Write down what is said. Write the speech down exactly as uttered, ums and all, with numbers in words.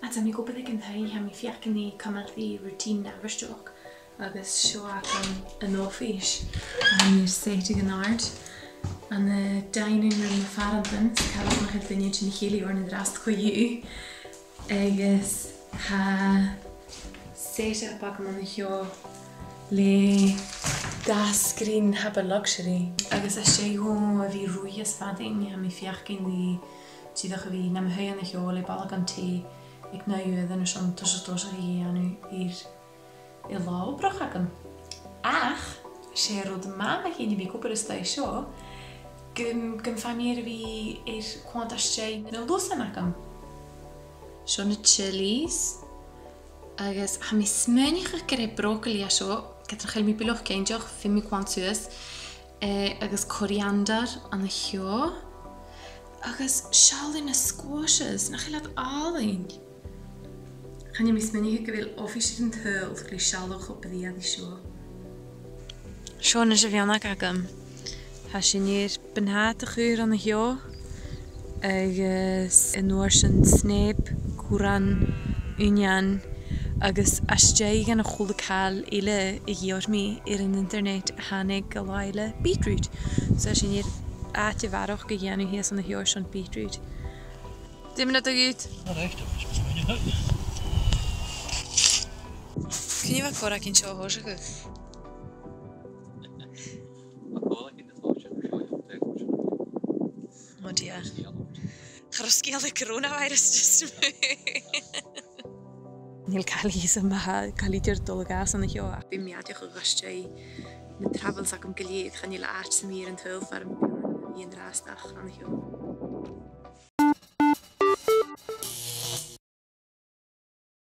Agus tha mi ag obair aig an taigh, tha mi a' feuchainn ri cumail ri routine abstach, agus seo agam an oifis. Tha mi air set aig an àird. Ann an, eh, dining room mo phàrantan, 's càil nach eil duine a' tighinn a chèilidh oirnn an-dràsta co-dhiù. Agus tha set-up agam an seo le dà sgrìn, tha e luxury. Agus às dèidh dhomh a bhith a' ruith às mhadainn, tha mi a' feuchainn ri dìreach a bhith nam shuidhe an seo le balagan tì aig naoi uairean airson toiseach, toiseach a dhèanamh air an latha obrach agam. Ach 's e rud math a th' ann a bhith ag obair a-staigh seo, gum, gum faigh mi air a bhith air cunntas às dèidh na lusan agam. Seo na chilies, agus tha mi a' smaoineachadh gur e broccoli a tha seo, ged nach eil mi buileach cinnteach, feumaidh mi coimhead suas. Eh, agus coriander an seo. Agus seall air na squashes, nach eil iad àlainn? Chan eil mi a' smaoineachadh gu bheil oifis air an t-saoghal le sealladh cho brèagha ri seo. Seo a-nis am meanbh agam. Tha sinn air buntàta a chur an seo. Agus an uair sin snèap, curran, uinnean, agus às dèidh dhan a h-uile càil eile a dh'iarr mi air an internet, thàinig an latha eile beetroot. So tha sinn air àite a bharrachd a dhèanamh shìos an seo airson beetroot. Dè mar a tha thu? All right, I'm just gonna... Cuin a bha còir againn seo a thòiseachadh? Oh dear. Cha robh sgeul air coronavirus just a-muigh. Chan eil càil a dh'fhios agam ma tha càil idir a' dol a dh'fhàs an seo. Bidh mi a' dèanamh às dèidh na travels agam gu lèir, chan eil àite sam bith air an t-saoghal far am bi mi an-dràsta ach an seo.